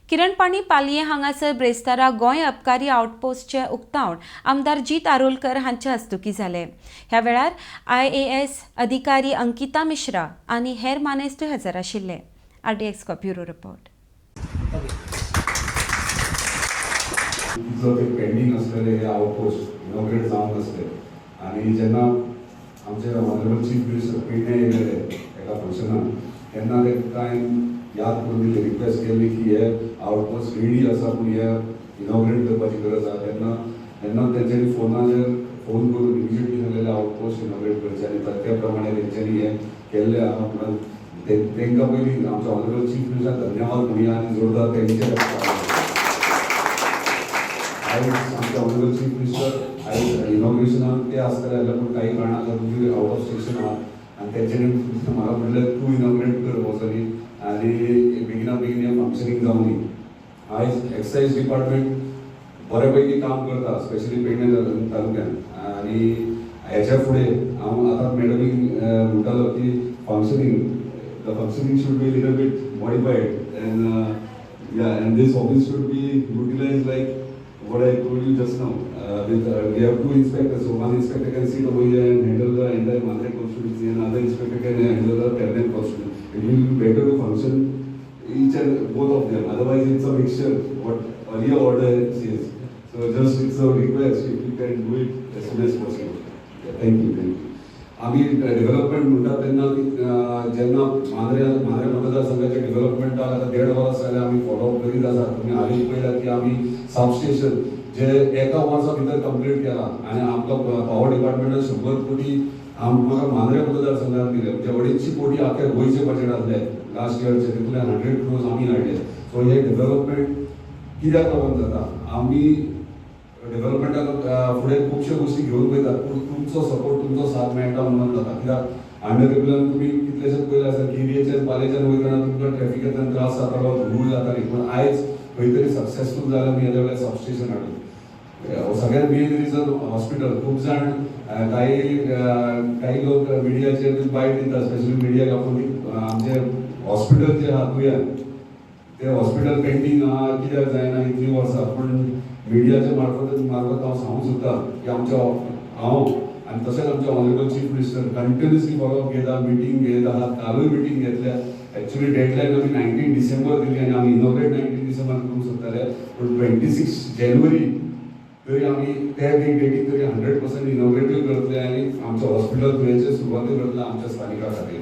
किरणपाणी पालये हांगासर ब्रेस्तारा गोंय अबकारी आउटपोस्टचे उक्तावण आमदार जीत आरोलकर हांचे हस्तुकीं जालें. ह्या वेळार आयएएस अधिकारी अंकिता मिश्रा आनी हेर मानेस्त हजर आशिल्ले. RDX bureau report. तितलो ते पेंडींग आसलेले हे आउटपोस्ट इनॉग्रेट जावंक नासले आनी जेन्ना आमचे ऑनरेबल चीफ मिनिस्टर पेडणे येयलेले एका फंक्शनाक, तेन्ना तांकां हांवें याद करून दिली, रिक्वेस्ट केल्ली की हे आउटपोस्ट रेडी आसा, पूण हे इनॉग्रेट करपाची गरज आसा. तेन्ना तेन्ना तेंच्यांनी फोनाचेर फोन करून इमिजिएटली सांगलेले आउटपोस्ट इनॉग्रेट करचे आनी त्या प्रमाणे तेंच्यांनी हें केल्लें आहा. म्हणून तेंकां पयलीं आमच्या ऑनरेबल चीफ मिनिस्टर धन्यवाद म्हणया आनी जोरदार तेंचे. आयज आमचे ऑनरेबल चीफ मिनिस्टर आयज इनॉग्रेशनाक ते आसतले जाल्यार, पूण काही कारणां लागून आउट ऑफ स्टेशन आहा आनी तेंच्यांनी म्हाका म्हणलें, तूं इनॉग्रेट कर वचोनी आनी बेगिना बेगीन हें फंक्शनींग जावनी. आयज एक्सायज डिपार्टमेंट बऱ्यापैकी काम करता, स्पेशली पेडणे तालुक्यान. आनी हेच्या फुडें हांव आतां मॅडमीक म्हणटालो की the functioning should be little bit modified and, yeah, and this office should be utilized like what I told you just now. With we have two inspectors, so one inspector can sit over here and handle the entire Mandrem constituency, and other inspector can handle the Pernem constituency. It will be better to function each and both of them. Otherwise, it's a mixture. What earlier order says. So just it's a request if you can do it as soon as possible. Yeah, thank you, thank you. आमी development म्हणटात तेन्ना जेन्ना मांद्रे मांद्रे मतदारसंघाच्या डेव्हलपमेंटाक आतां देड वर्स जालें आमी फॉलोअप करीत आसात. तुमी हालींच पळयलां की आमी सब स्टेशन जे एका वर्सा भितर कंप्लीट केला आनी आमकां पावर डिपार्टमेंटान 100 कोटी आमकां मांद्रे मतदारसंघात दिले, म्हणजे 250 कोटी आख्या गोंयचे बजेट आसले लास्ट इयरचे, तितूंतल्यान 100 क्रोर्स आमी हाडले. सो हे डेव्हलपमेंट कित्याक लागून जाता? आमी डेव्हलपमेंटाक फुडें खुबश्यो गोश्टी घेवन वयतात, पूण तुमचो सपोर्ट, तुमचो साथ मेळटा म्हणून जाता. कित्याक अंडर तुमी कितलेशेच पयले आसा, गिरयेच्यान पालेच्यान वयतना तुमकां ट्रॅफिकांतल्यान त्रास जातालो, धूळ जाताली, पूण आयज खंय तरी सक्सेसफूल जालें आमी येद्या वेळार सबस्टेशन हाडून. सगळ्यात मेन रिजन हॉस्पिटल. खूब जाण काही काही लोक मिडियाचेर बायट दिता, स्पेशली मिडियाक आपोवन की आमचे हॉस्पिटल जे आहा तुयान, ते हॉस्पिटल पेंडींग आहा, कित्याक जायना इतलीं वर्सां? पूण मिडियाच्या मार्फत हांव सांगूंक सोदता की आमच्या हांव आनी तशेंच आमचे honourable chief minister continuously follow up घेता, मिटींग घेत आहात. कालूय मिटींग घेतल्या. एक्चुअली डेडलायन आमी 19 डिसेंबर दिली आनी आमी इनॉग्रेट 19 डिसेंबर करूंक सोदताले, पूण 26 जानेवारी तरी आमी त्या डेटीक तरी 100% इनॉग्रेटूय करतले आनी आमच्या हॉस्पिटल तुयेंचे सुरवातूय करतले आमच्या स्थानिका खातीर.